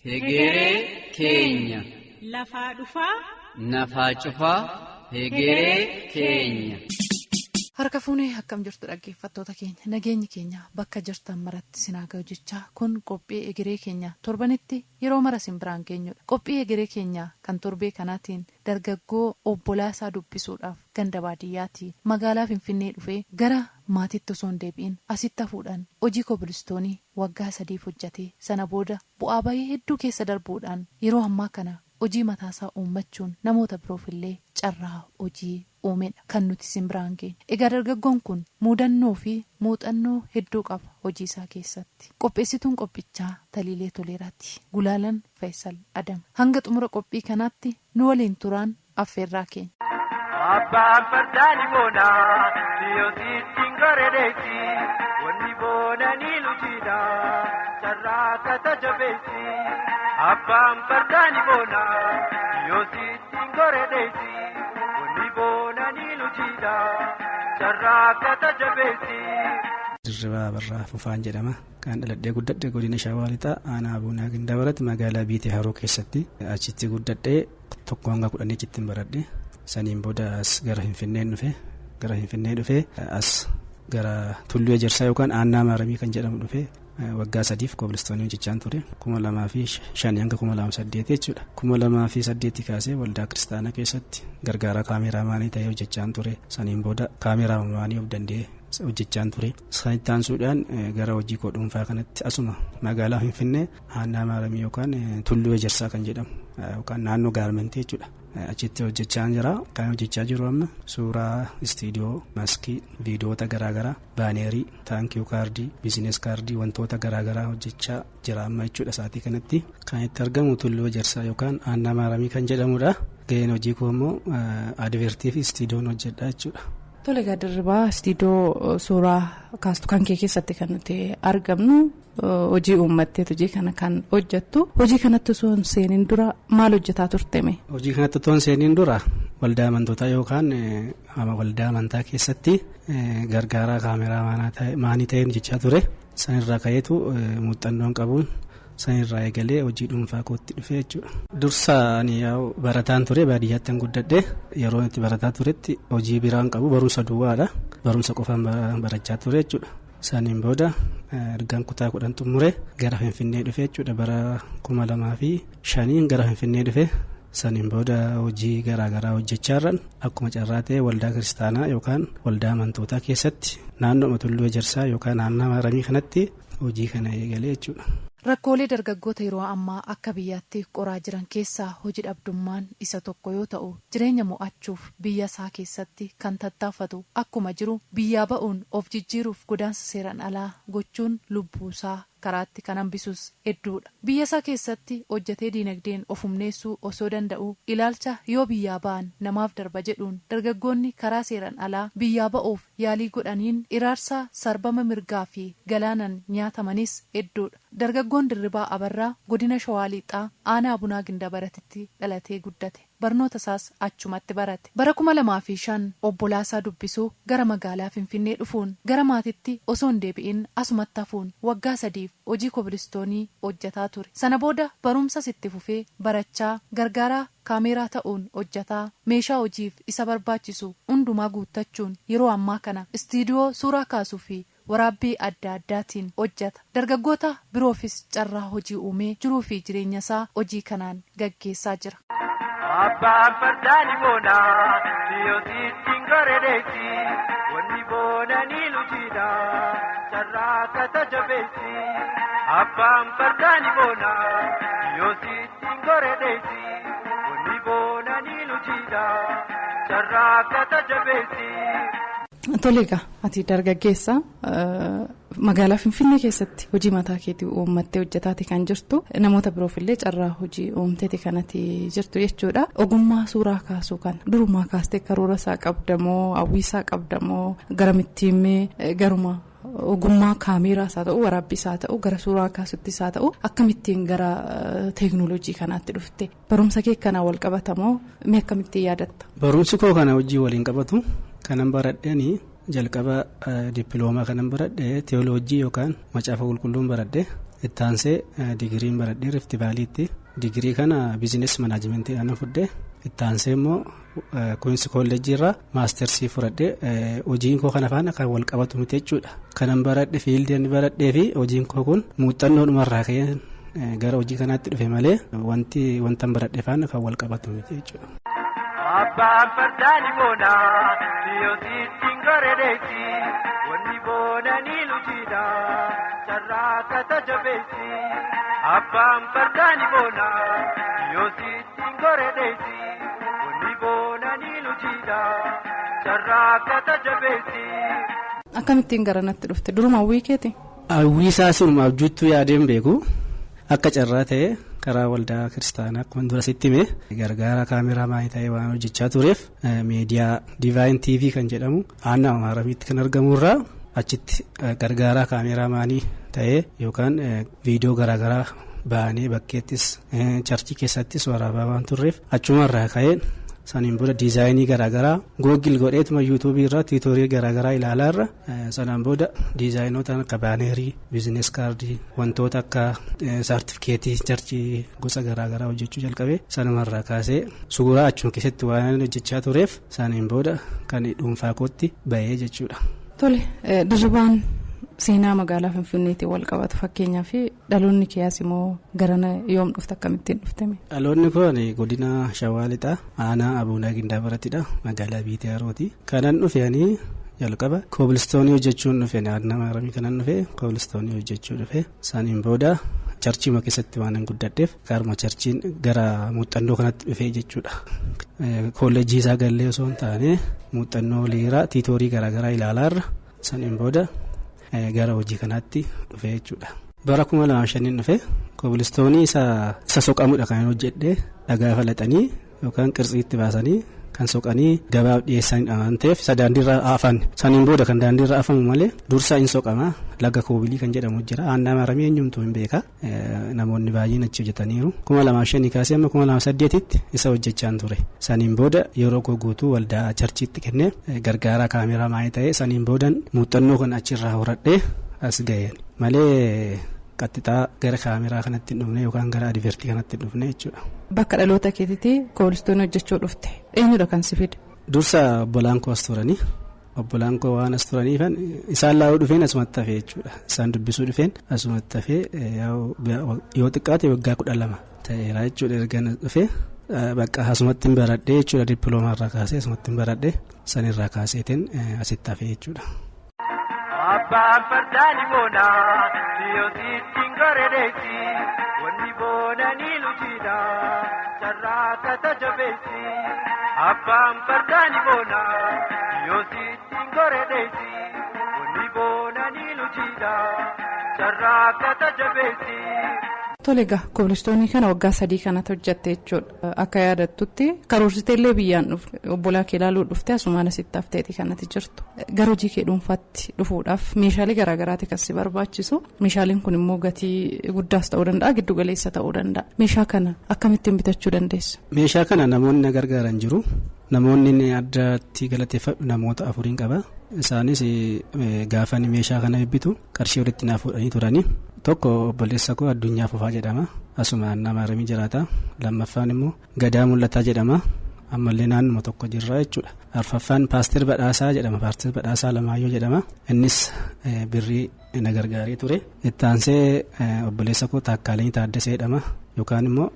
Hegeree keenya. Lafaa dhufaa. Nafaa cufaa. Hegeree keenya. Harka fuunee akkam jirtu dhaggeeffattoota keenya, nageenyi keenya bakka jirtan maratti sinaa ga'u jechaa, kun qophii Egeree Keenya torbanitti yeroo mara sin biraan geenyudha. Qophii Egeree Keenya kan torbee kanaatiin dargaggoo obbolaasaa dubbisuudhaaf ganda baadiyyaatii magaalaa Finfinnee dhufee gara maatiitti osoo hin deebi'in asitti hafuudhaan hojii kobilistoonii waggaa 3f hojjetee, sana booda bu'aa bahii hedduu keessa darbuudhaan yeroo ammaa kana hojii mataasaa uummachuun namoota biroofillee carraa hojii uumedha kan nuti sin biraan geenye. Egaa dargaggoon kun muudannoo fi muuxannoo hedduu qaba hojii isaa keessatti. Qopheessituun qophichaa Taliilee Toleeraati. Gulaalan Faayisal Adam. Hanga xumura qophii kanaatti nu waliin turaan affeerraa keenya. Abbaan fardaani boonaa siyoositti gareedeessi wanni boonanii lujiidha carraa kata jabeessi. Abbaan fardaani boonaa siyoositti gareedeessi wanni boonanii lujiidha carraa kata jabeessi. Dirribaa Abarraa Fufaan jedhama. Kan dhaladhee guddadhe godina Shawaa Lixaa aanaa Abuunaa Gindabaratti magaalaa Biitee Haroo keessatti achitti guddadhee 1 hanga 10 achitti baradhe. Saniin booda as gara Finfinnee dhufe. Gara Finfinnee dhufe as gara Tulluu Ejersaa yookaan Aannaa Maaramii kan jedhamu dhufe waggaa 3f kobilistoonii hojjechaan ture. 2005 hanga 2008 jechuudha. 2008 kaasee waldaa kiristaanaa keessatti gargaaraa kaameraamaanii ta'ee hojjechaan ture. Saniin booda kaameraamaanii of danda'ee hojjechaan ture. Sanitti aansuudhaan gara hojii koo dhuunfaa kanatti asuma magaalaa Finfinnee Aannaa Maaramii yookaan Tulluu Ejersaa kan jedhamu yookaan naannoo gaarmentii jechuudha. Achitti hojjechaa jira. Kan hojjechaa jiru amma suuraa istiidiyoo, maskii, viidiyoota garaagaraa, baaneerii, taankiyuu kaardii, biizines kaardii wantoota garaagaraa hojjechaa jira amma jechuudha. Sa'aatii kanatti kan itti argamu Tulluu Ejersaa yookaan Aannaa Maaramii kan jedhamudha. Gaheen hojii koo immoo advertii fi istiidiyoon hojjedha jechuudha. Tole egaa Dirribaa, istiidiyoo suuraa kaastu kan kee keessatti kan nuti argamnu, hojii uummatteet hojii kana kan hojjettu. Hojii kanatti osoo hin seeniin dura maal hojjetaa turteme? Hojii kanatti osoo hin seeniin dura waldaa amantootaa yookaan waldaa amantaa keessatti gargaaraa kaameraa maanii ta'een hojjechaa ture. Sanirraa ka'eetu muuxannoon qabuun sanirraa eegalee hojii dhuunfaa kootti dhufe jechuudha. Dursa ani barataan ture, baadiyyaatti kan guddadhe. Yeroo itti barataa turetti hojii biraan qabu barumsa duwwaadha. Barumsa qofaan barachaa ture jechuudha. Saniin booda ergaan kutaa 10 xumure gara Finfinnee dhufe jechuudha. Bara 2005 gara Finfinnee dhufe. Saniin booda hojii garaagaraa hojjechaa jiran akkuma carraa ta'e waldaa kiristaanaa yookaan waldaa amantootaa keessatti naannoo Tulluu Ejersaa yookaan naannoo Maaramii kanatti hojii kana eegalee jechuudha. Rakkoolee dargaggoota yeroo ammaa akka biyyaatti qoraa jiran keessaa hojii dhabdummaan isa tokko yoo ta'u, jireenya mo'achuuf biyya isaa keessatti kan tattaafatu akkuma jiru, biyyaa ba'uun of jijjiiruuf godaansa seeraan alaa gochuun lubbuusaa karaatti kan hambisus hedduudha. Biyya isaa keessatti hojjetee diinagdeen of humneessuu osoo danda'u, ilaalcha yoo biyyaa ba'an namaaf darba jedhuun dargaggoonni karaa seeraan alaa biyyaa ba'uuf yaalii godhaniin iraarsa sarbama mirgaa fi galaanan nyaatamanis hedduudha. Dargaggoon Dirribaa Abarraa godina Shawaa Lixaa aanaa Abunaa Gindabaratitti dhalatee guddate. Barnoota isaas achumatti barate. Bara 2005 obbolaasaa dubbisuu gara magaalaa Finfinnee dhufuun gara maatiitti osoo hin deebi'in asumatti hafuun waggaa 3f hojii kobilistoonii hojjetaa ture. Sana booda barumsas itti fufee barachaa gargaaraa kaameeraa ta'uun hojjetaa meeshaa hojiif isa barbaachisu hundumaa guuttachuun yeroo ammaa kana istiidiyoo suuraa kaasuu fi waraabbii adda addaatiin hojjeta. Dargaggoota biroofis carraa hojii uumee jiruu fi jireenya isaa hojii kanaan gaggeessaa jira. Abbaan fardaani boonaa siyoositti gareedeessi wanni boonanii lujiidha carraa kata jabeessi. Abbaan fardaani boonaa siyoositti gareedeessi wanni boonanii lujiidha carraa kata jabeessi. Tole egaa, ati dargaggeessa magaalaa Finfinnee keessatti hojii mataa keetii uummattee hojjetaati kan jirtu, namoota biroofillee carraa hojii uumteeti kanatti jirtu jechuudha. Ogummaa suuraa kaasuu kana durumaa kaastee karoora isaa qabdamoo, hawwii isaa qabdamoo, garamittiin garuma ogummaa kaameeraa isaa ta'u, waraabbii isaa ta'u, gara suuraa kaasutti isaa ta'u, akkamittiin gara teeknooloojii kanaatti dhufte? Barumsa kee kanaa wal qabatamoo, mee akkamittiin yaadatta? Barumsi koo kana hojii waliin qabatu. Kanan baradheeni jalqaba dippiloomaa kanan baradhe teoloojii yookaan macaafa qulqulluun baradhe. Itti aansee digiriin baradhee Rift Valleytti. Digirii kana business managementiidhaan fudhee itti aansee immoo Queen's Collegeii irraa mastersii fudhadhee hojiin koo kana faana kan wal qabatu miti jechuudha. Kanan baradhe fieldii ani baradhee fi hojiin koo kun muuxannoodhumarraa ka'ee gara hojii kanaatti dhufe malee wanti wantan baradhe faana kan wal qabatu miti jechuudha. Abbaan fardaani boonaa siyoositti gareedeessi wanni boonanii lujiidha carraa kata jabeessi. Abbaan fardaani boonaa siyoositti gareedeessi wanni boonanii lujiidha carraa kata jabeessi. Akkamittiin gara natti dhufte duruma hawwii keeti? Hawwii isaa sunuma abjuuttuu yaadeen beeku akka carraa ta'e karaa waldaa kiristaanaa akkuma dura sitti hime gargaara camera manii ta'ee waan hojjechaa tureef miidiyaa Divine TV kan jedhamu aanaa Amaaramiitti kan argamu irraa achitti gargaaraa camera manii ta'ee yookaan viidiyoo garaagaraa baanee bakkeettis churchii keessattis waraabaa waan turreef achumarraa ka'een saniin booda designii garaagaraa Google godheetuma YouTubeii irraa tutorial garaagaraa ilaalaa irra sanaan booda designoota akka bannerii, business cardii, wantoota akka saartifikeetii churchii gosa garaagaraa hojjechuu jalqabe. Sanumarraa kaasee suuraa achuma keessatti waan hojjechaa tureef saniin booda kan dhuunfaa kootti bahee jechuudha. Tole, Dirribaan seenaa magaalaa Finfinneetiin wal qabatu, fakkeenyaaf dhaloonni keeyaas immoo garana yoom dhufte, akkamittiin dhuftame? Dhaloonni kun godina Shawaa Lixaa, aanaa Abuunaa Gindaabarattidha, magaalaa Biitee Harooti. Kanan dhufe ani jalqaba cobblestoneii hojjechuun dhufe. Naannoo Maaramii kanan dhufe cobblestoneii hojjechuu dhufe. Saniin booda churchiima keessatti waan hin guddadheef karuma churchiin gara muuxannoo kanatti dhufe jechuudha. Kolleejjii isaa gallee osoo hin taane muuxannoo liiraa tutorial garaagaraa ilaalaa irra saniin booda gara hojii kanaatti dhufe jechuudha. Bara 2005n dhufe. Cobblestoneii isa soqamudha kan hojjedhe. Dhagaa falaxanii yookaan qirtsiitti baasanii kan soqanii gabaaf dhiyeessanidha waan ta'eef isa daandiirra afan saniin booda kan daandiirra afamu malee dursa hin soqama. Laga cobbleii kan jedhamu jira, aanaa Maaramii eenyumtuu hin beeka, namoonni baay'een achi hojjetaniiru. 2005 kaasee amma 2008tti isa hojjechaan ture. Saniin booda yeroo koo guutuu waldaa churchiitti kennee gargaaraa camera manii ta'ee saniin boodan muuxannoo kan achirraa horadhee as ga'een malee qaxxixaa gara kaameraa kanatti hin dhufne yookaan gara advertii kanatti hin dhufne jechuudha. Bakka dhaloota keetiitti cobblestoneii hojjechuu dhufte, eenyudha kan si fide? Dursa obbolaan koo as turanii. Obbolaan koo waan as turaniifan isaan laaluu dhufeen asumatti hafee jechuudha. Isaan dubbisuu dhufeen asumatti hafee yoo xiqqaate waggaa 12 ta'eera jechuudha erga dhufee. Bakka asumatti hin baradhee jechuudha, dippiloomaa irraa kaasee asumatti hin baradhee, sanirraa kaaseetiin asitti hafee jechuudha. Abbaan fardaani boonaa siyoositti gareedeessi wanni boonanii lujiidha carraa kata jabeessi. Abbaan fardaani boonaa siyoositti gareedeessi wanni boonanii lujiidha carraa kata jabeessi. Tole egaa, cobblestoneii kana waggaa 3 kanatti hojjatte jechuudha. Akka yaadattutti karoorsitee illee biyyaan dhufte, obbolaa kee ilaaluu dhufte, asumaan asitti hafteeti kanatti jirtu. Gara hojii kee dhuunfaatti dhufuudhaaf meeshaalee garaagaraati kan si barbaachisu. Meeshaaleen kun immoo gatii guddaas ta'uu danda'a, giddu galeessa ta'uu danda'a. Meeshaa kana akkamittiin bitachuu dandeessa? Meeshaa kana namoonni na gargaaran jiru. Namoonni addatti galateeffadhu namoota afuriin qaba. Isaanis gaafa meeshaa kana bitu qarshii walitti naaf fuudhanii turani. Tokko obboleessa koo Addunyaa Fufaa jedhama. Asuma Maaramii jiraata. Lammaffaan immoo Gadaa Mul'ataa jedhama. Ammallee naannuma tokko jirra jechuudha. Arfaffaan Paaster Badhaasaa jedhama. Paaster Badhaasaa Lamaayyoo jedhama. Innis birrii na gargaaree ture. Itti aansee obboleessa koo Taakkaalee Taaddasee jedhama. Yookaan immoo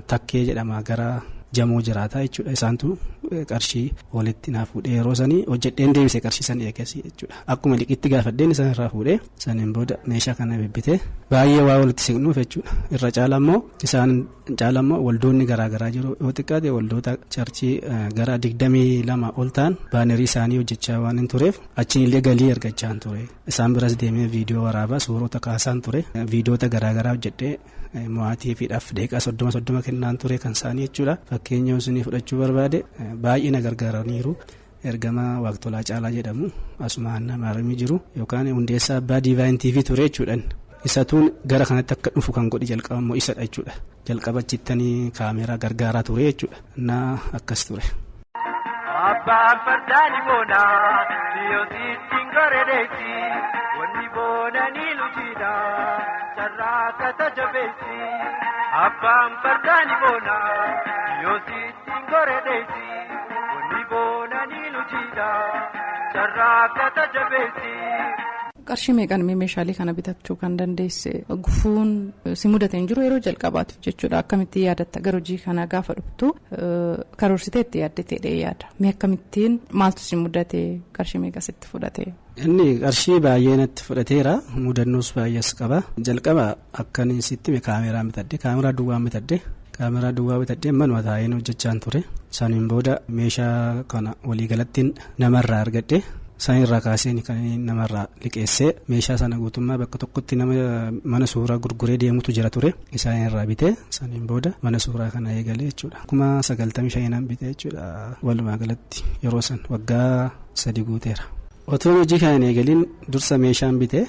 Takkee jedhama, gara Jamoo jiraata jechuudha. Isaantu qarshii walitti naaf fuudhee yeroo sanii hojjedheen deebise qarshii sanii eegasii jechuudha. Akkuma liqiitti gaafadheen isaan irraa fuudhee saniin booda meeshaa kana bibbitee baay'ee waa walitti siqnuuf jechuudha. Irra caala immoo isaan caala immoo waldoonni garaagaraa jiru. Yoo xiqqaate waldoota churchii gara 22 ol ta'an bannerii isaanii hojjechaa waan hin tureef achiin illee galii argachaa hin ture. Isaan biras deemee viidiyoo waraabaa, suurota kaasaan ture. Viidiyoota garaagaraa hojjedhee mo'aatii fiidhaaf daqiiqaa 30 30 kennaan ture kan isaanii jechuudha. Fakkeenya isinii fudhachuu barbaade, baay'ee na gargaaraniiru. Ergama Waaqtolaa Caalaa jedhamu asumaan Maaramii jiru yookaan hundeessaa abbaa Divine TV ture jechuudhaan. Isatuun gara kanatti akka dhufu kan godhe jalqaba immoo isadha jechuudha. Jalqaba achittanii kaameraa gargaaraa ture jechuudha. Innaa akkas ture. Abbaan fardaani boonaa siyoositti gareedeessi wanni Wanni boonanii lujiidha carraa jabeessi. Abbaan fardaani boona yoositti ngoredeessi. Wanni boonanii lujiidha carraa jabeessi. Qarshii meeqaan meeshaalee kana bitachuu kan dandeesse gufuun si mudate hin jiru yeroo jalqabaatiif jechuudha. Akkamittiin yaadatta gara hojii kana gaafa dhuftu karoorsitee itti yaaddatee yaada. Mee akkamittiin maaltu si mudate qarshii meeqa sitti fudhate? Inni qarshii baay'ee natti fudhateera. Mudannoos baay'ees qaba. Jalqaba akkan sitti kaameraa bitadhe. Kaameraa duwwaa bitadhe. Kaameraa duwwaa bitadhee manuma taa'een hojjechaan ture. Saniin booda meeshaa kana waliigalattiin namarraa argadhe. Isaan irraa kaaseen kan namarraa liqeessee meeshaa sana guutummaa bakka tokkotti nama mana suuraa gurguree deemutu jira ture. Isaan irraa bitee saniin booda mana suuraa kana eegalee jechuudha. 95,000 bitee jechuudha. Walumaa galatti yeroo san waggaa 3 guuteera. Otoo hojii kana hin eegaliin dursa meeshaan bitee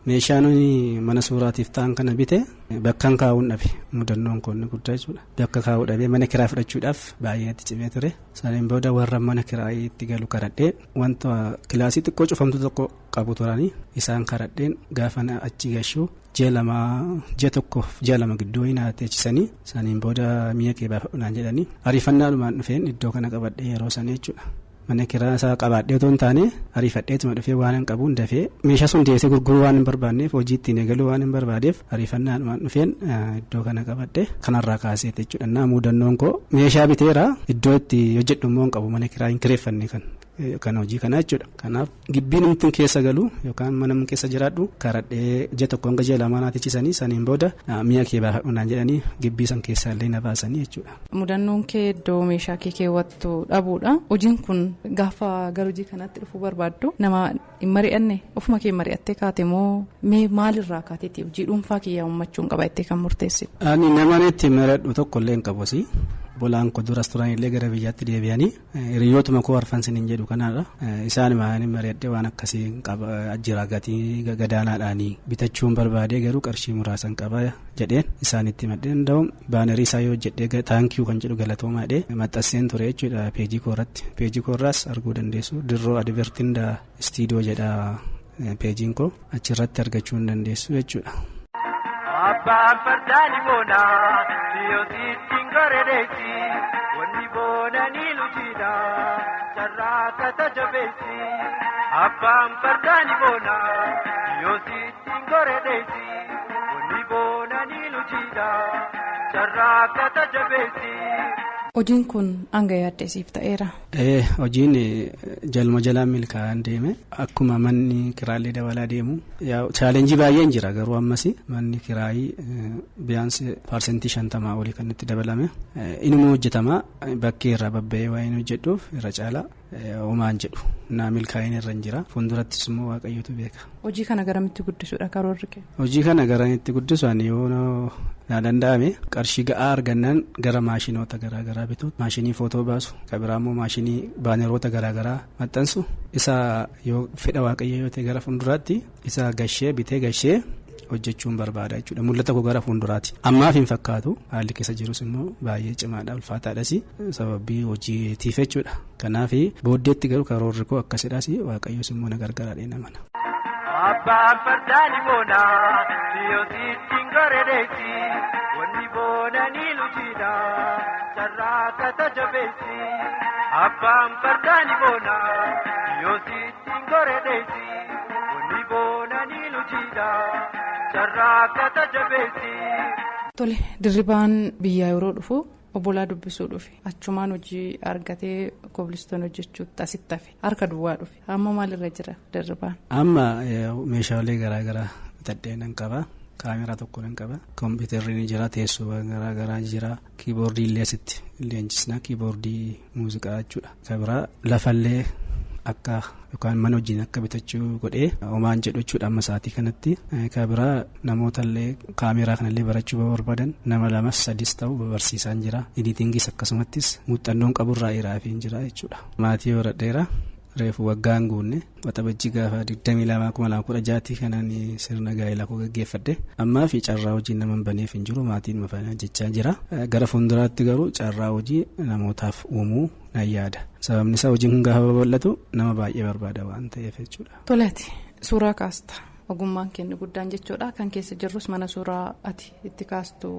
meeshaan mana suuraatiif ta'an kana bitee bakkaan kaa'uun dhabe mudannoon kun guddaa jechuudha. Bakka kaa'uu dhabee mana kiraa fudhachuudhaaf baay'ee natti cimee ture. Saniin booda warra mana kiraa itti galu karadhee wanta kilaasii xiqqoo cufamtu tokko qabu turanii isaan karadheen gaafa achi gashuu ji'a 1 ji'a 2 gidduu wayii na teechisanii saniin booda mi'a kee baafadhu naan jedhanii ariifannaadhumaan dhufeen iddoo kana qabadhee yeroo sana jechuudha. Mana kiraa isaa qabaadhee otoo hin taane ariifadheetuma dhufee waan hin qabuun dafee meeshaa sun deebisee gurguruu waan hin barbaanneef hojii ittiin eegaluu waan hin barbaadeef ariifannaadhumaan dhufeen iddoo kana qabadhe kanarraa kaaseet jechuudha. Naa mudannoon koo meeshaa biteera iddoo itti hojjedhu immoo hin qabu mana kiraa hin kireeffanne kan hojii kanaa jechuudha. Kanaaf gibbiin nuti keessa galu yookaan mana keessa jiraadhu karadhee ji'a 1 hanga ji'a 2 naa teechisanii saniin booda mi'a kee baafadhu naan jedhanii gibbii san keessaa illee na baasanii jechuudha. Mudannoon kee iddoo meeshaa kee keewwattu dhabuudha. Hojiin kun gaafa gara hojii kanatti dhufuu barbaaddu nama hin mari'anne ofuma kee mari'attee kaate moo mee maalirraa kaateeti hojii dhuunfaa kiyyaa uummachuun qaba jettee kan murteessitu? Ani nama itti mari'adhu tokko illee hin qabu. Bolaan koo duras turan illee gara biyyaatti deebi'anii hiriyootuma koo arfansin hin jedhu kanaadha. Isaan maanii mari'adhee waan akkasii qaba jira gatii gadaanaadhaanii bitachuun barbaadee garuu qarshii muraasan qaba jedheen isaanitti madhee danda'u baanerii isaa yoo jedhee thank you kan jedhu galatoomaa jedhee maxxanseen ture jechuudha peejii koo irratti. Peejii koo irraas arguu dandeessu Dirroo Advertinda Istiidiyoo jedha peejiin koo achirratti argachuu hin dandeessu jechuudha. Abbaan fardaani boona yoositti ngoredeessi. Wanni boonanii lujiidha carraa jabeessi. Abbaan fardaani boona yoositti ngoredeessi. Wanni boonanii lujiidha carraa jabeessi. Hojiin kun hanga yaaddeesiif ta'eera. Hojiin jalma jalaan milkaa'aan deeme akkuma manni kiraallee dabalaa deemu challenge baay'een jira garuu ammas manni kiraayii biyaansi 50% olii kan itti dabalame inuma hojjetama bakkee irraa babba'ee waan hin hojjedhuuf irra caalaa homaan jedhu naa milkaa'in irra hin jira fuuldurattis immoo Waaqayyotu beeka. Hojii kana garamitti guddisuudha karoorri kee? Hojii kana garamitti guddisu ani yoo naa danda'ame qarshii ga'aa argannaan gara maashinoota garaagaraa bitu maashinii footoo baasu kan biraa immoo maashinii baaneroota garaagaraa maxxansu isa yoo fedha Waaqayyo yoo ta'e gara fuulduraatti isa gashee bitee gashee hojjechuun barbaada jechuudha. Mul'ata koo gara fuulduraati. Ammaaf hin fakkaatu haalli keessa jirus immoo baay'ee cimaadha ulfaataadhas sababii hojiitiif jechuudha. Kanaaf booddeetti garuu karoorri koo akkasidhaas Waaqayyos immoo na gargaaraadha namana. Abbaan fardaani boona yoositti ngoredeessi. Wanni boonanii lujiidha carraa jabeessi. Abbaan fardaani boona yoositti ngoredeessi. Wanni boonanii lujiidha carraa jabeessi. Tole, Dirribaan biyyaa yeroo dhufu obbolaa dubbisuu dhufe achumaan hojii argatee kobilistoon hojjechuutti asitti hafe harka duwwaa dhufe. Amma maalirra jira Dirribaan? Amma meeshaalee garaagaraa bitadhee nan qaba. Kaameraa tokko nan qaba. Kompiitarri ni jira, teessoowwan garaagaraa jira, kiiboordii illee asitti leenjisna, kiiboordii muuziqaa jechuudha. Kan biraa lafallee akka yookaan mana wajjin akka bitachuu godhee homaan jedhu jechuudha amma sa'aatii kanatti. Kan biraa namoota illee kaameraa kanallee barachuu barbaadan nama lamas sadis ta'u barsiisaan jira. Editingis akkasumattis muuxannoon qaburraa hiraafii jira jechuudha. Maatii horadheera. Reefu waggaan guunne Waxabajjii gaafa 22/2016 kanaan sirna gaa'elaa koo gaggeeffadhe. Ammaa fi carraa hojii nama baneef hin jiru, maatiin mafaana jechaa jira. Gara fuulduraatti garuu carraa hojii namootaaf uumuu nan yaada. Sababni isaa hojiin kun gaafa babal'atu nama baay'ee barbaada waan ta'eef jechuudha. Toleeti, suuraa kaasta. Ogummaan keenya guddaan jechuudha. Kan keessa jirrus mana suuraa ati itti kaastu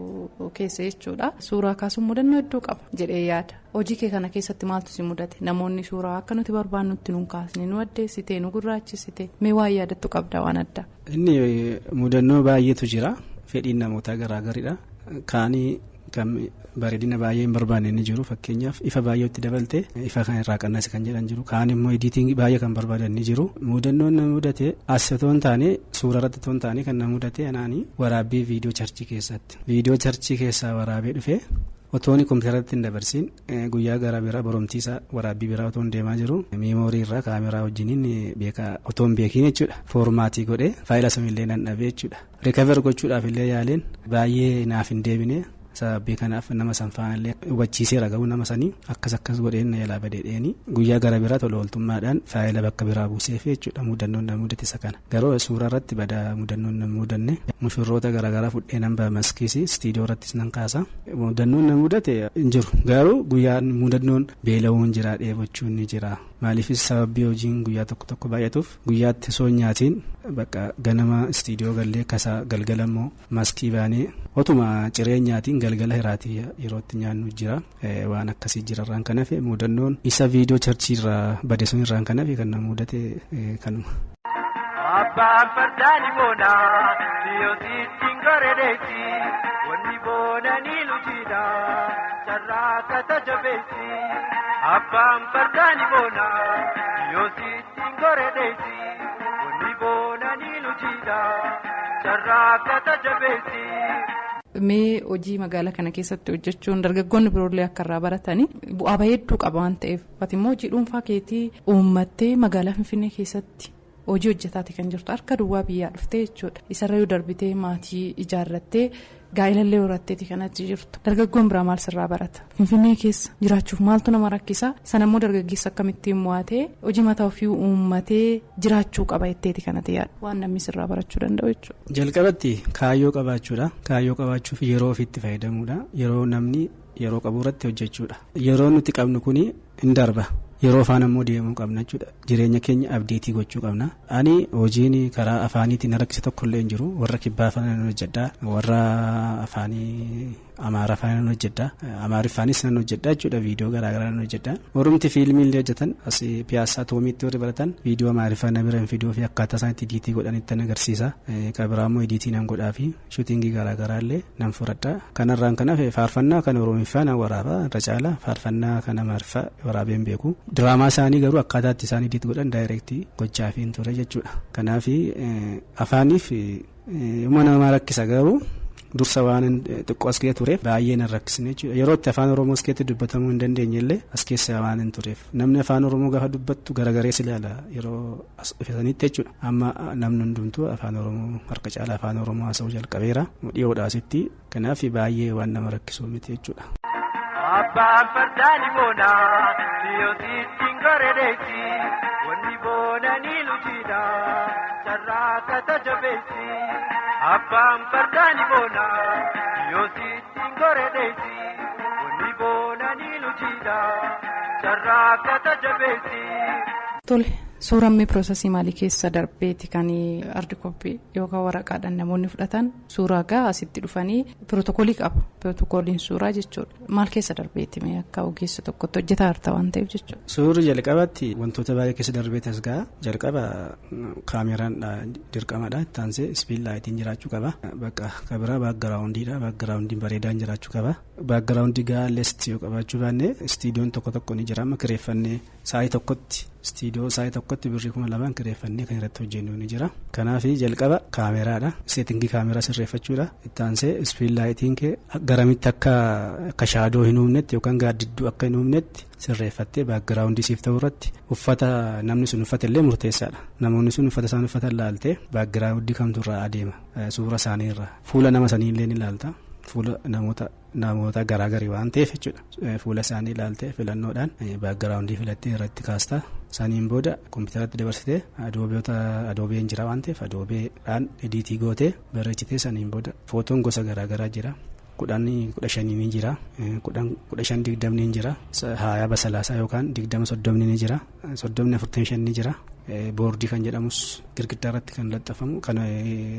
keessa jechuudha. Suuraa kaasuun mudannoo hedduu qaba jedhee yaada. Hojii kee kana keessatti maaltu si mudate? Namoonni suuraa akka nuti barbaannutti nu kaasne, nu addeessite, nu gurraachisite, mee waan yaadattu qabda waan addaa? Inni mudannoo baay'eetu jira. Fedhiin namootaa garaagaridha. Kaanii kan bareedina baay'ee hin barbaanne ni jiru. Fakkeenyaaf ifa baay'ee itti dabalte ifa kan irraa qannase kan jedhan jiru. Kaan immoo ediitingii baay'ee kan barbaadan ni jiru. Mudannoon na mudate as otoo hin taane suura irratti otoo hin taane kan na mudate anaanii waraabbii viidiyoo charchii keessatti. Viidiyoo charchii keessaa waraabee dhufe otoon kompiitaratti hin dabarsiin guyyaa gara biraa boromtiisaa waraabbii biraa otoon deemaa jiru miimoorii irraa kaameraa wajjiniin beekaa otoon beekiin jechuudha. Foormaatii godhee faayila sanillee nan dhabee jechuudha. Rikaver gochuudhaaf illee yaaleen baay'ee naaf hin deebine. Sababii kanaaf nama san faanallee hubachiiseera garuu nama sanii akkas akkas godheen na jalaa badeedheeni guyyaa gara biraa tola ooltummaadhaan faayila bakka biraa buuseef jechuudha. Mudannoon na mudate isa kana garuu suuraa irratti badaa mudannoon na mudanne mushurroota garaagaraa fudhee nan ba'a maskiisi istiidiyoo irrattis nan kaasa. Mudannoon na mudate hin jiru garuu guyyaan mudannoon beela'uun jira, dheebochuun ni jira. Maaliifis sababii hojiin guyyaa tokko tokko baay'atuuf guyyaatti osoo hin nyaatiin bakka ganama istiidiyoo gallee kasaa galgala immoo maskii baanee otuma ciree nyaatiin galgala hiraatii yerootti nyaannu jira. Waan akkasii jira irraan kan hafe mudannoon isa viidiyoo charchii irraa bade sun irraan kan hafe kan na mudate kanuma. Abbaan fardaani boonaa siyoositti gareedeessi wanni boonanii lujiidha carraa kata jabeessi. Abbaan fardaani boonaa siyoositti gareedeessi wanni boonanii lujiidha carraa kata jabeessi. Mee hojii magaalaa kana keessatti hojjechuun dargaggoonni biroollee akka irraa baratanii bu'aa bahii hedduu qaba waan ta'eef ati immoo hojii dhuunfaa keetii uummattee magaalaa Finfinnee keessatti hojii hojjetaati kan jirtu harka duwwaa biyyaa dhuftee jechuudha. Isarra yoo darbitee maatii ijaarrattee gaa'ilallee horatteeti kanatti jirtu. Dargaggoon biraa maal sirraa barata? Finfinnee keessa jiraachuuf maaltu nama rakkisa? Sanammoo dargaggeessa akkamittiin mo'atee hojii mataa ofii uummatee jiraachuu qaba jetteeti kanatti yaadu. Waan namni sirraa barachuu danda'u jechuudha. Jalqabatti kaayyoo qabaachuudha. Kaayyoo qabaachuuf yeroo ofiitti fayyadamuudha. Yeroo namni yeroo qabu irratti hojjechuudha. Yeroo nuti qabnu kuni hin darba. Yeroo faana immoo deemuu qabna jechuudha. Jireenya keenya abdeetii gochuu qabna. Ani hojiin karaa afaaniitiin rakkise tokko illee hin jiru. Warra kibbaa faana nan hojjedha. Warra afaanii Amaaraa faana nan hojjedha. Amaariffaanis nan hojjedha jechuudha. Viidiyoo garaagaraa nan hojjedha. Warrumti fiilmii illee hojjetan as piyaassaa toomiitti warri baratan viidiyoo Amaariffaa na bira hin fiduu fi akkaataa isaan itti ediitii godhanitti nan agarsiisa. Kan biraa immoo ediitii nan godhaa fi shuutingii garaagaraa illee nan fudhadha. Kanarraan kan hafe faarfannaa kan Oromiffaa nan waraaba irra caala faarfannaa kan Amaariffaa waraabee hin beeku. Diraamaa isaanii garuu akkaataa itti isaan ediit godhan daayirektii gochaa fi hin ture jechuudha. Kanaaf afaaniif humna namaa rakkisa garuu dursa waan xiqqoo as keessa tureef baay'ee nan rakkisne jechuudha. Yeroo itti afaan Oromoo as keessatti dubbatamuu hin dandeenye illee as keessa waan hin tureef namni afaan Oromoo gaafa dubbattu garagarees ilaala yeroo as dhufesanitti jechuudha. Amma namni hundumtuu afaan Oromoo harka caala afaan Oromoo haasa'uu jalqabeera dhiyoodha asitti. Kanaaf baay'ee waan nama rakkisuu miti jechuudha. Abbaan fardaani boonaa siyoositti gareedeessi wanni boonanii lujiidha carraa kata jabeessi. Abbaan fardaani boonaa siyoositti gareedeessi wanni boonanii lujiidha carraa kata jabeessi. Tole suuraan mee piroosesii maalii keessa darbeeti kan ardi koppii yookaan waraqaadhaan namoonni fudhatan suuraa gaa asitti dhufanii pirootokoolii qaba. Pirootokooliin suuraa jechuudha. Maal keessa darbeeti mee akka ogeessa tokkotti hojjetaa jirta waan ta'eef jechuudha. Suurri jalqabaatti wantoota baay'ee keessa darbeeti as ga'a. Jalqaba kaameraan dirqamadha. Itti aansee ispiil laayitiin jiraachuu qaba. Bakka kabiraa baakgiraawundiidha. Baakgiraawundiin bareedaan jiraachuu qaba. Baakgiraawundii gahaa illee yoo qabaachuu baanne istiidiyoon tokko tokko ni jira. Amma kireeffannee sa'aatii tokkotti istiidiyoo sa'aatii tokkotti birrii 2000 kireeffannee kan irratti hojjennu ni jira. Kanaaf jalqaba kaameraadha. Seetingii kaameraa sirreeffachuudha. Itti aansee ispiil laayitiin kee garamitti akka shaadoo hin uumnetti yookaan gaaddidduu akka hin uumnetti sirreeffattee baakgiraawundii siif ta'u irratti uffata namni sun uffate illee murteessaadha. Namoonni sun uffata isaan uffatan laaltee baakgiraawundii kamtu irraa adeema suura isaanii irraa fuula nama sanii illee ni ilaalta. Fuula namoota garaagarii waan ta'eef jechuudha. Fuula isaanii ilaaltee filannoodhaan baakgiraawundii filattee irratti kaasta. Saniin booda kompiitaratti dabarsitee adoobeen jira waan ta'eef adoobeedhaan ediitii gootee bareechitee saniin booda footoon gosa garaagaraa jira. 10 15 ni jira. 10 15 20 ni jira. 20 30 yookaan 20 30 ni jira. 30 45 ni jira. Boordii kan jedhamus girgiddaa irratti kan laxxafamu kan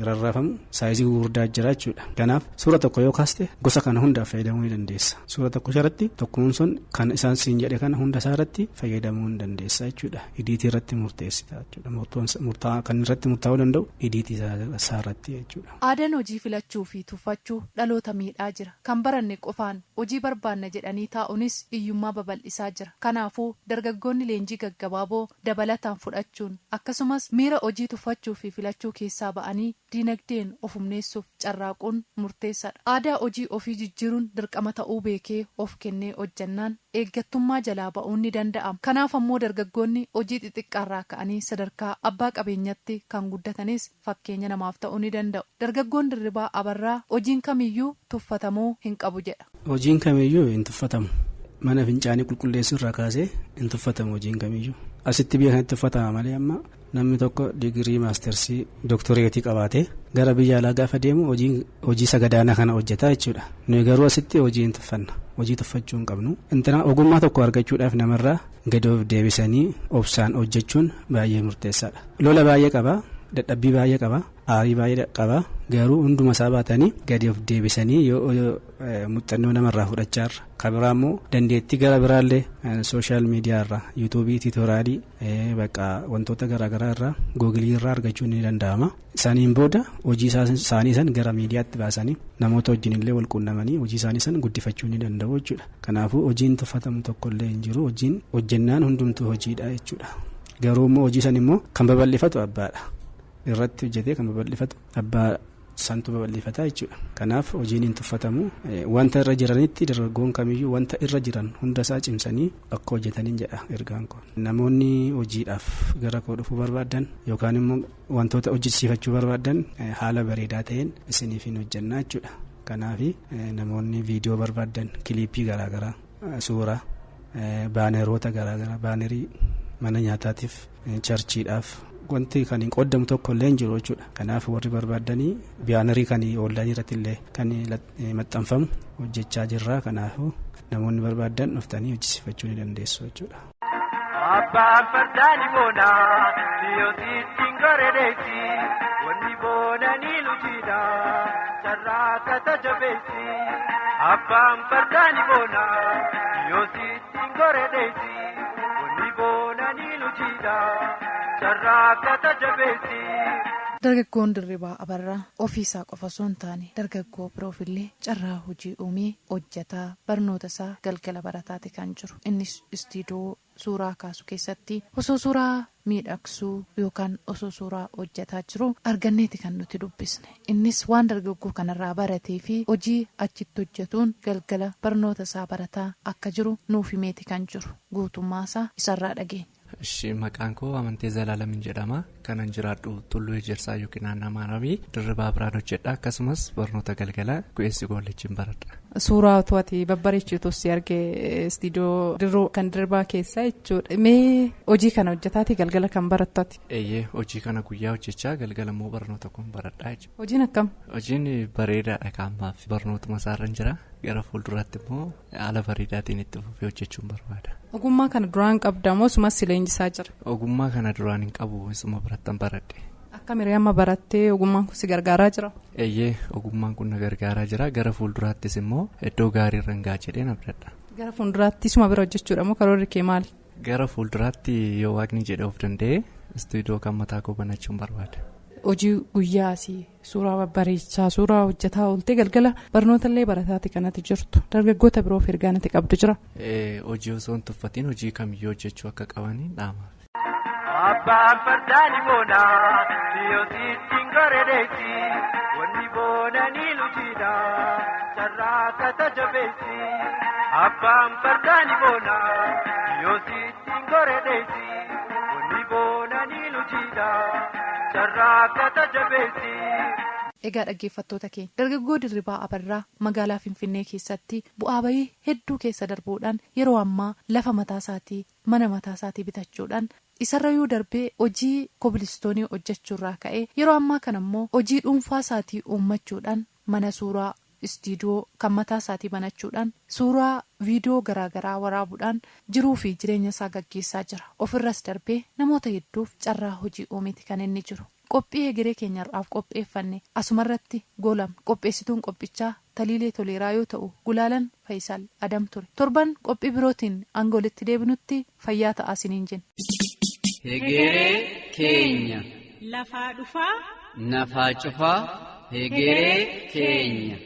rarraafamu saayizii gurguddaa jira jechuudha. Kanaaf suura tokko yoo kaaste gosa kana hundaaf fayyadamuu ni dandeessa. Suura tokko irratti tokkoon sun kan isaan siin jedhe kana hunda isaa irratti fayyadamuu ni dandeessa jechuudha. Idiitii irratti murteessita jechuudha. Kan irratti murtaa'uu danda'u idiitii isaa irratti jechuudha. Aadaan hojii filachuu fi tuffachuu dhaloota miidhaa jira. Kan baranne qofaan hojii barbaanna jedhanii taa'unis hiyyummaa babal'isaa jira. Kanaafuu dargaggoonni leenjii gaggabaaboo dabalataan fudhachuun akkasumas miira hojii tuffachuu fi filachuu keessaa ba'anii diinagdeen of humneessuuf carraaquun murteessaadha. Aadaa hojii ofii jijjiiruun dirqama ta'uu beekee of kennee hojjannaan eeggattummaa jalaa ba'uun ni danda'ama. Kanaaf ammoo dargaggoonni hojii xixiqqaarraa ka'anii sadarkaa abbaa qabeenyatti kan guddatanis fakkeenya namaaf ta'uu ni danda'u. Dargaggoon Dirribaa Abarraa hojiin kamiyyuu tuffatamuu hin qabu jedha. Hojiin kamiyyuu hin tuffatamu. Mana fincaanii qulqulleessuu irraa kaasee hin tuffatamu hojiin kamiyyuu. Asitti biyya kanatti tuffatama malee amma namni tokko digirii maastersii dooktoreetii qabaatee gara biyya alaa gaafa deemu hojii sagadaanaa kana hojjeta jechuudha. Nuyi garuu asitti hojii hin tuffanna. Hojii tuffachuu hin qabnu. Intina ogummaa tokko argachuudhaaf namarraa gadi of deebisanii obsaan hojjechuun baay'ee murteessaadha. Lola baay'ee qaba. Dadhabbii baay'ee qaba. Aarii baay'ee qaba. Garuu hunduma isaa baatanii gadi of deebisanii yoo muuxannoo namarraa fudhachaa irra. Kan biraa immoo dandeettii gara biraallee sooshaal miidiyaa irraa yuutuubii tiitoraalii bakka wantoota garaagaraa irraa googilii irraa argachuun ni danda'ama. Isaaniin booda hojii isaanii san gara miidiyaatti baasanii namoota wajjin illee wal quunnamanii hojii isaanii san guddifachuu ni danda'u jechuudha. Kanaafuu hojiin tuffatamu tokkollee hin jiru. Hojiin hojjennaan hundumtuu hojiidha jechuudha. Garuu immoo hojii san immoo kan babal'ifatu abbaadha. Irratti hojjetee kan babal'ifatu abbaa santu babal'ifata jechuudha. Kanaaf hojiin hin tuffatamu. Wanta irra jiranitti dargaggoon kamiyyuu wanta irra jiran hunda isaa cimsanii akka hojjetaniin jedha ergaan kun. Namoonni hojiidhaaf gara koo dhufuu barbaadan yookaan immoo wantoota hojjechiifachuu barbaadan haala bareedaa ta'een isiniif hin hojjennaa jechuudha. Kanaaf namoonni viidiyoo barbaadan kiliippii garaagaraa suuraa baaneroota garaagaraa baanerii mana nyaataatiif charchiidhaaf. Wanti kan hin qoodamu tokko illee hin jiru jechuudha. Kanaaf warri barbaadanii baanerii kan oonlaayinii irratti illee kan maxxanfamu hojjechaa jirra. Kanaafuu namoonni barbaadan dhuftanii hojjechiifachuu ni dandeessu jechuudha. Abbaan fardaa ni boona siyoositti gareedeessi wanni boona ni lujiidha carraa kata jabeessi. Abbaan fardaa ni boona siyoositti gareedeessi wanni boona ni lujiidha. Dargaggoon Dirribaa Abarraa ofiisaa qofa osoo hin taane dargaggoo biroofillee carraa hojii uumee hojjetaa barnoota isaa galgala barataati kan jiru. Innis istiidiyoo suuraa kaasu keessatti osoo suuraa miidhagsuu yookaan osoo suuraa hojjetaa jiru arganneeti kan nuti dubbisne. Innis waan dargaggoo kanarraa baratee fi hojii achitti hojjetuun galgala barnoota isaa barataa akka jiru nuuf himeeti kan jiru. Guutummaasaa isarraa dhageenya. Ishee maqaan koo Amantee Zalaalamin jedhama. Kanan jiraadhu Tulluu Ejersaa yookiin naannoo Amaarabii Dirribaa biraan hojjedha. Akkasumas barnoota galgalaa Gu'eessi Koolleejjiin baradha. Suuraa otoo ati babbareechitu si argee istiidiyoo dirroo kan Dirribaa keessaa jechuudha. Mee hojii kana hojjetaati galgala kan barattu ati? Eeyyee hojii kana guyyaa hojjechaa galgala immoo barnoota kun baradhaa jechuudha. Hojiin akkam? Hojiin bareedaadha kaammaaf barnootuma isaarra jira. Gara fuulduraatti immoo haala bareedaatiin itti fufee hojjechuun barbaada. Ogummaa kana duraan qabda moo sumas si leenjisaa jira? Ogummaa kana duraan hin qabu isuma birattan baradhe. Akka amma barattee ogummaan kun si gargaaraa jira? Eeyyee ogummaan kun na gargaaraa jira. Gara fuulduraattis immoo iddoo gaarii irra gahaa jedheen abdadha. Gara fuulduraatti isuma bira hojjechuudha moo karoorri kee maali? Gara fuulduraatti yoo waaqni jedhe of danda'e istuudiyoo kan mataa koo banachuun barbaada. Hojii guyyaa asii suuraa babbareechaa suuraa hojjetaa ooltee galgala barnoota illee barataati kanatti jirtu dargaggoota biroof ergaa natti qabdu jira. Hojii osoo hin tuffatiin hojii kamiyyuu hojjechuu akka qabanii dhaama. Abbaan fardaa ni boona siyoositti gareedeessi wanni boona ni lujiidha carraa kata jabeessi. Abbaan fardaa ni boona siyoositti gareedeessi wanni boona ni lujiidha. Egaa dhaggeeffattoota keenya dargaggoo Dirribaa Abarraa magaalaa Finfinnee keessatti bu'aa bayii hedduu keessa darbuudhaan yeroo ammaa lafa mataa isaatii mana mataa isaatii bitachuudhaan isarrayyuu darbee hojii kobilistoonii hojjechuurraa ka'ee yeroo ammaa kana immoo hojii dhuunfaa isaatii uummachuudhaan mana suuraa Istiidiyoo kan mataa isaatii banachuudhaan suuraa viidiyoo garaagaraa waraabuudhaan jiruu fi jireenya isaa gaggeessaa jira. Ofirras darbee namoota hedduuf carraa hojii uumeeti kan inni jiru. Qophii egeree keenyarraaf qopheeffanne asumarratti goolamne. Qopheessituun qophichaa Taliilee Toleeraa yoo ta'u, Gulaalan Faayisaal Adam ture. Torban qophii birootiin hanga walitti deebinutti fayyaa ta'aa isiniin jenna. Hegeree keenya. Lafaa dhufaa. Nafaa cufaa. Hegeree keenya.